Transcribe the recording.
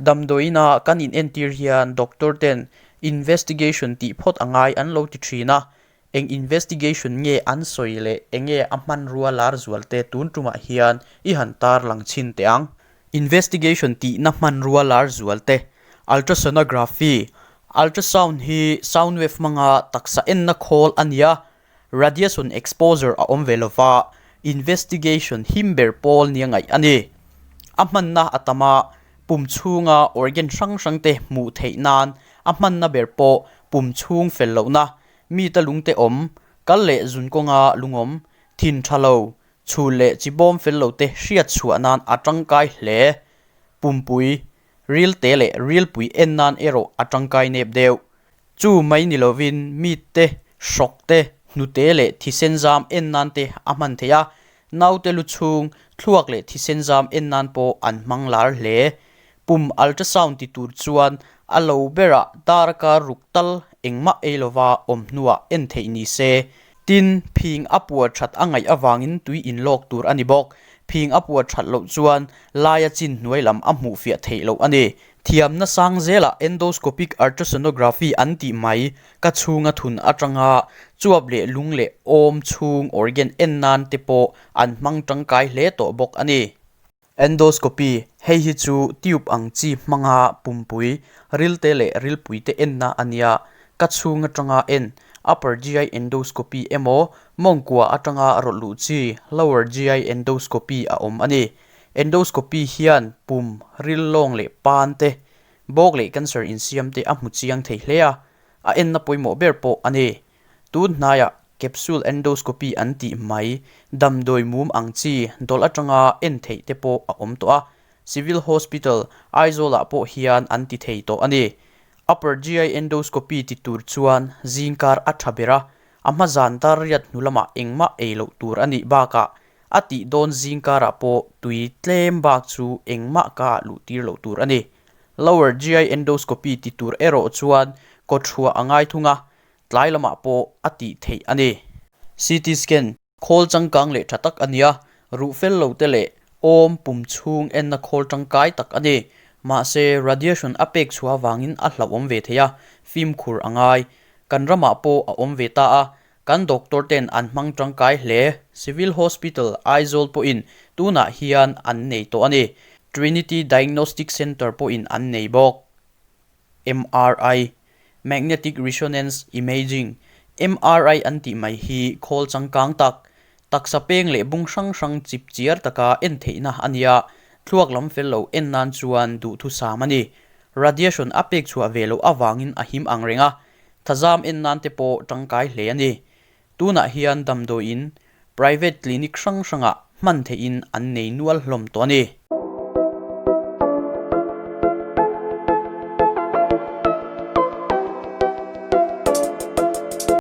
Damdawiina kan inentir hian doctor ten investigation tih phawt a ngai an lo ti thin a, eng investigation nge an sawi leh enge a hmanrua lar zual te tun tumah hian i han tarlang chhin teh ang. Investigation tihna hmanrua lar zual te, Ultrasonography, Ultrasound hi sound wave hmanga taksa enna khawl a nia, radiation exposure a awm ve lova, investigation him ber pawl nia ngaih a ni. A hmanna a tam a, pum chhunga organ hrang hrang te hmuh theih nan a hmanna ber pawh pum chhung fel lohna, mita lungte awm, kal leh zun kawnga lungawm, thin tha lo, chhul leh chi bawm fel lo te hriat chhuah nan a tangkai hle. Pumpui, rilte leh rilpui en nan erawh a tangkai nep deuh. Chu mai ni lovin mite hrawk te, hnute leh thisen zam en nan te a hman theih a, naute lu chhung, thluak leh thisen zam en nan pawh an hmang lar hle. Pum ultrasound ti tur chuan a lo berah darkar ruk tal engmah ei lova awm hnuah en theih ni se. Tin, phing a puar that a ngaih avangin tui inlawk tur a ni bawk. Phing a puar that loh chuan laia chin hnuai lam a hmuhfiah theih loh a ni. Thiamna sang zelah endoscopic ultrasonography an tih mai, ka chhunga thun atanga chuap leh lung leh awm chhung organ en nan te pawh an hmang tangkai hle tawh bawk a ni. Endoscopy, hei hi chu tube ang chi hmanga pumpui, rilte leh rilpui te enna a nia, ka chhung atanga en, upper GI endoscopy emaw mawngkua atanga rawlh luh chi, lower GI endoscopy a awm a ni. Endoscopy hian pum, ril lawng leh pan te, bawk leh cancer insiam te a hmu chiang thei hle a, a enna pawimawh ber pawh a ni. Tun hnaiah capsule endoscopy an tih mai, damdawi mum ang chi dawlh atanga en theih te pawh a awm tawh a, Civil Hospital, Aizawl-ah pawh hian an ti thei tawh a ni. Upper GI endoscopy ti tur chuan zingkar a tha ber a, a hma zan dar riat hnu lamah engmah ei loh tur a nih bakah A tih dawn zingkarah pawh tui tlem bak chu engmah ka ah luh tir loh tur a ni. Lower GI endoscopy ti tur erawh chuan kawthuah a ngai thung a, tlai lamah pawh a tih theih a ni. CT scan, khawl changkang leh tha tak a nia, ruh fel lo te leh awm pum chhung enna khawl tangkai tak a ni. Mahse, radiation a pek chhuah avangin a hlauhawm ve thei a, fimkhur a ngai. Kan ramah pawh a awm ve ta a, Kan doctor ten an hmang tangkai hle. Civil Hospital, Aizawl pawhin tunah hian an nei tawh a ni. Trinity Diagnostic Centre pawhin an nei bawk. MRI, Magnetic Resonance Imaging, MRI an tih mai hi khawl changkang tak, taksa peng leh bung hrang hrang chip chiar taka en theihna a nia, thluak lam fel lo en nan chuan duhthusam a ni. Radiation a pek chhuah ve loh avangin a him ang reng a, Thazam en nan te pawh tangkai hle a ni. Tunah hian damdawiin, private clinic hrang hrangah hman theihin an nei nual hlawm tawh a ni.